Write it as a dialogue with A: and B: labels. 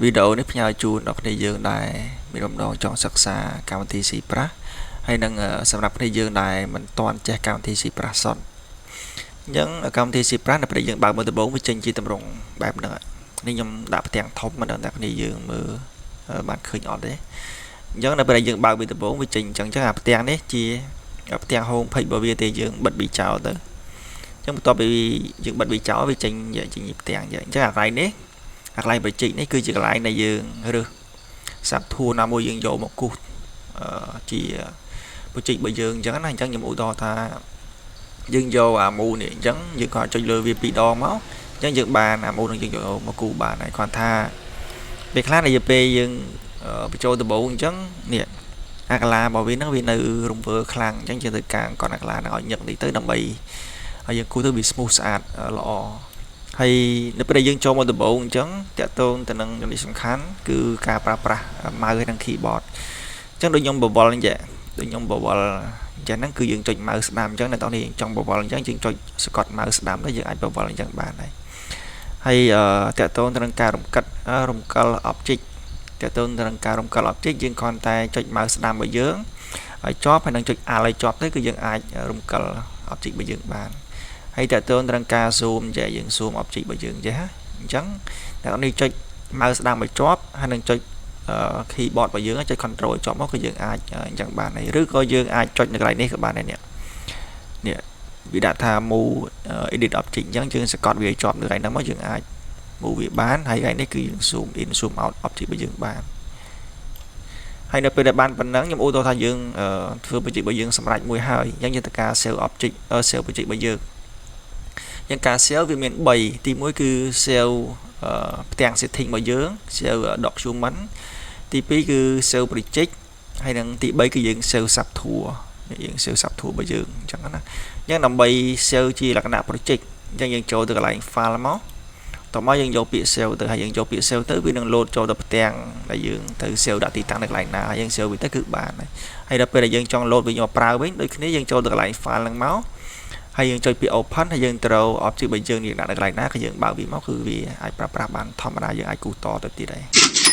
A: វីដេអូនេះផ្ញើជូនដល់គ្នាយើងដែលមានបំណងចង់សិក្សាកម្មវិធី ZBrush ហើយនឹងសម្រាប់គ្នាយើងដែលមិនទាន់ចេះកម្មវិធី ZBrush សោះអញ្ចឹងកម្មវិធី ZBrush នៅពេលយើងបើកមើលដំបូងវាចេញជាទម្រង់បែបហ្នឹងនេះខ្ញុំដាក់ផ្ទាំងធំមិនដឹងថាគ្នាយើងមើលបានឃើញអត់ទេអញ្ចឹងនៅពេលដែលយើងបើកវាដំបូងវាចេញអញ្ចឹងអញ្ចឹងអាផ្ទាំងនេះជាផ្ទាំង home page របស់វាទេយើងបិទវាចោលទៅអញ្ចឹងបន្ទាប់ពីយើងបិទវាចោលវាចេញចេញផ្ទាំងអញ្ចឹងអញ្ចឹងអាកន្លែងនេះអាកន្លែង project នេះគឺជាកន្លែងដែលយើងរើស subtool ណាមួយយើងយកមកគូសជា project របស់យើងអញ្ចឹងណាអញ្ចឹងខ្ញុំឧទាហរណ៍ថាយើងយកអាមូនេះអញ្ចឹងយើងក៏ចុចលើវាពីរដងមកអញ្ចឹងយើងបានអាមូនឹងយើងយកមកគូបានហើយគ្រាន់ថាពេលខ្លះដែលពេលយើងបញ្ចូលដំបូងអញ្ចឹងនេះអាកាឡារបស់វាហ្នឹងវានៅរំវើខ្លាំងអញ្ចឹងយើងត្រូវការកត់អាកាឡាហ្នឹងឲ្យញឹកតិចទៅដើម្បីឲ្យយើងគូទៅវា smooth ស្អាតល្អហើយនៅពេលដែលយើងចូលមកដំបូងអញ្ចឹងតាក់ទងទៅនឹងចំណុចសំខាន់គឺការប្រើប្រាស់ mouse និង keyboard អញ្ចឹងដូចខ្ញុំបវល់អញ្ចឹងដូចខ្ញុំបវល់អញ្ចឹងហ្នឹងគឺយើងចុច mouse ស្ដាំអញ្ចឹងនៅតោះនេះចង់បវល់អញ្ចឹងយើងចុចសកត់ mouse ស្ដាំទៅយើងអាចបវល់អញ្ចឹងបានហើយហើយតាក់ទងទៅនឹងការរំកិតរំកិល object តាក់ទងទៅនឹងការរំកិល object យើងគ្រាន់តែចុច mouse ស្ដាំរបស់យើងឲ្យជាប់ហើយនឹងចុច alt ឲ្យជាប់ទៅគឺយើងអាចរំកិល object របស់យើងបានហើយតាក់ទងទៅនឹងការ zoom ចេះយើង zoom object របស់យើងចេះអញ្ចឹងអ្នកនេះចុច mouse ស្ដាំឲ្យជាប់ហើយនឹងចុច keyboard របស់យើងចុច control ឲ្យជាប់មកគឺយើងអាចអញ្ចឹងបានហើយឬក៏យើងអាចចុចនៅកន្លែងនេះក៏បានដែរនេះនេះវាដាក់ថា move edit object អញ្ចឹងយើងសង្កត់វាឲ្យជាប់នៅកន្លែងហ្នឹងមកយើងអាច move វាបានហើយកន្លែងនេះគឺយើង zoom in zoom out object របស់យើងបានហើយនៅពេលដែលបានប៉ុណ្ណឹងខ្ញុំឧទាហរណ៍ថាយើងធ្វើ project របស់យើងសម្រេចមួយហើយអញ្ចឹងយើងត្រូវការ save object save project របស់យើងអញ្ចឹងការ save វាមាន3ទី1គឺ save ផ្ទាំង setting របស់យើង save document ទី2គឺ save project ហើយនិងទី3គឺយើង save subtool យើង save subtool របស់យើងអញ្ចឹងណាអញ្ចឹងដើម្បី save ជាលក្ខណៈ project អញ្ចឹងយើងចូលទៅកន្លែង file មកតមកយើងយកពាក្យ save ទៅហើយយើងយកពាក្យ save ទៅវានឹង load ចូលទៅផ្ទាំងដែលយើងទៅ save ដាក់ទីតាំងនៅកន្លែងណាហើយយើង save វាទៅគឺបានហើយហើយដល់ពេលដែលយើងចង់ load វាមកប្រើវិញដូចគ្នាយើងចូលទៅកន្លែង file ហ្នឹងមកហើយយើងចុចពាក្យ open ហើយយើងត្រូវ object របស់យើងយើងដាក់នៅកន្លែងណាគឺយើងបើកវាមកគឺវាអាចប្រើប្រាស់បានធម្មតាយើងអាចគូសតទៅទៀតហើយ។